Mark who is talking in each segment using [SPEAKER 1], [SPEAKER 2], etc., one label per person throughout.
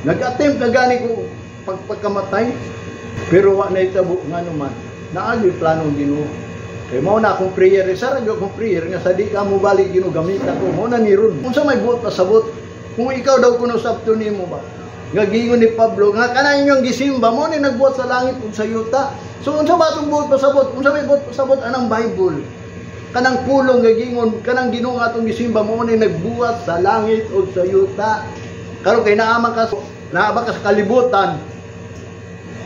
[SPEAKER 1] Nag-attempt na gani ko pagpagkamatay, pero wa na itabo, nga naman naagi plano ang Ginoo. Kay mao na akong prayer, sa radyo akong prayer nga sa di ka mo balik, Ginoo, gamit ako. Mao na ni ron. Unsa may buot pasabot? Kung ikaw daw kuno sabto nimo ba? Nga giingon ni Pablo nga kanang inyong gisimba mo ni nagbuhat sa langit ug sa yuta. So unsa ba atong buot pasabot? Unsa may buot pasabot anang Bible? Kanang pulong nga giingon kanang Ginoo nga atong gisimba mo ni nagbuhat sa langit ug sa yuta. Karon kay naa ka sa kalibutan.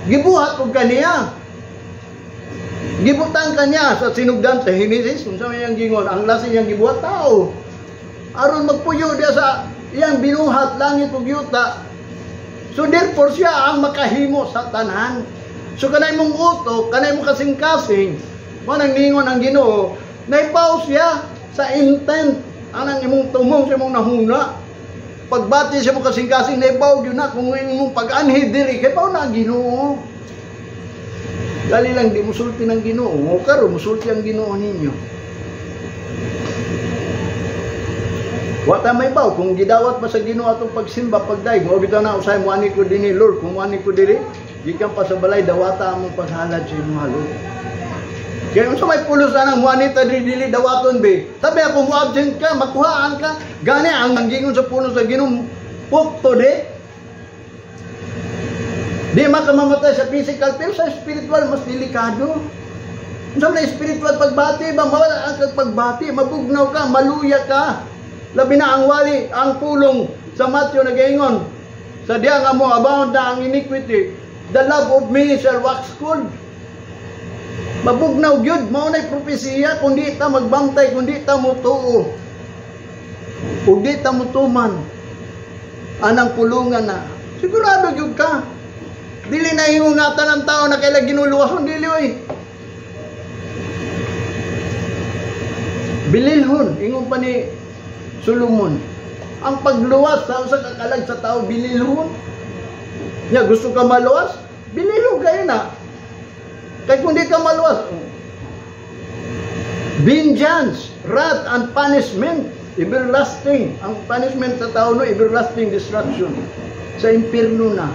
[SPEAKER 1] Gibuhat og kaniya. Gibutang kanya sa sinugdan sa Genesis, unsa may iyang gingon, ang lasi iyang gibuhat tao. Aron magpuyo diya sa iyang binuhat langit ug yuta. So therefore siya ang makahimo sa tanan. So kanay mong utok, kanay mong kasing-kasing, mo nang ningon ang Ginoo, naipaw siya sa intent anang imong tumong sa imong nahuna. Pagbati sa imong kasing-kasing, naipaw gyud na kung imong pag-anhi diri kay paw na ang Ginoo. Dali lang di musulti ng Ginoo, mo karon musulti ang Ginoo ninyo. Wa ta may baw kung gidawat pa sa Ginoo atong pagsimba pagdaig, mao bitaw na usay mo ani ko dinhi Lord, kung ani ko diri, gikan pa sa balay dawata among paghalad sa imong halod. Kaya unsa may pulos anang mo ani ta diri dili dawaton be. Tabi ako mo absent ka, makuhaan ka. Gani ang gingon sa pulos sa Ginoo, pukto de. Di man ka mamatay sa physical pero sa spiritual mas delikado. Unsa man spiritual pagbati ba, mawala ang pagbati, mabugnaw ka, maluya ka. Labi na ang wali, ang pulong sa Matthew nagaingon, sa diya nga mo abound na ang iniquity, the love of many shall wax cold. Mabugnaw gyud, mao nay propesiya kung di ta magbantay, kung di ta motuo. Ug di ta motuman anang pulungan na. Sigurado gyud ka. Dili na ingungatan ang tao na kaila ginuluwason, dili oy. Bililhon, ingon pa ni Solomon. Ang pagluwas sa usa ka kalag sa tao bililhon. Nya gusto ka maluwas? Bililhon kayo na. Kay kung di ka maluwas, vengeance, wrath and punishment, everlasting. Ang punishment sa tao no, everlasting destruction. Sa impierno na.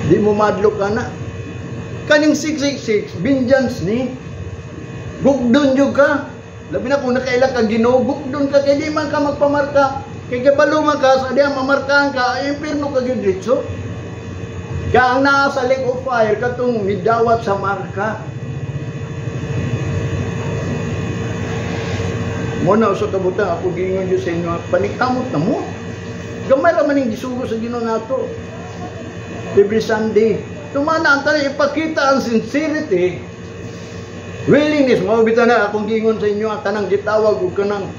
[SPEAKER 1] Di mo madlok ka na. Kaning 666, vengeance ni. Gugdon jud ka. Labi na kung nakaila ka Ginoo, gugdon ka kay di man ka magpamarka. Kay kabalo man ka sa diya mamarkahan ka, ay impierno ka gyud diretso. Kaya ang naa sa lake of fire katong midawat sa marka. Mo na usa ka butang ako giingon jud sa inyo, panikamot na mo. Gamay ra man ning gisugo sa Ginoo nato. Every Sunday. Tumana ang tanan ipakita ang sincerity, willingness. Mao bitaw na akong giingon sa inyo ang tanang gitawag og kanang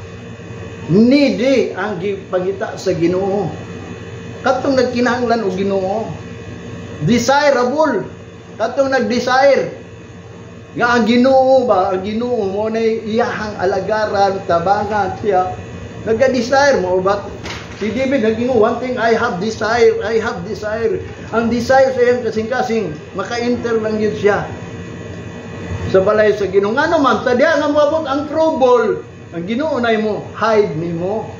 [SPEAKER 1] needy ang gipangita sa Ginoo. Katong nagkinahanglan og Ginoo. Desirable. Katong nag-desire nga ang Ginoo ba, ang Ginoo mo na iyahang alagaran, tabangan siya. Nag-desire mo ba? Si David nag-ingon, one thing I have desire, I have desire. Ang desire sa iyang kasing-kasing, maka-enter lang yun siya sa balay sa Ginoo. Nga naman, sa diha nga moabot ang trouble, ang Ginoo na mo, hide nimo.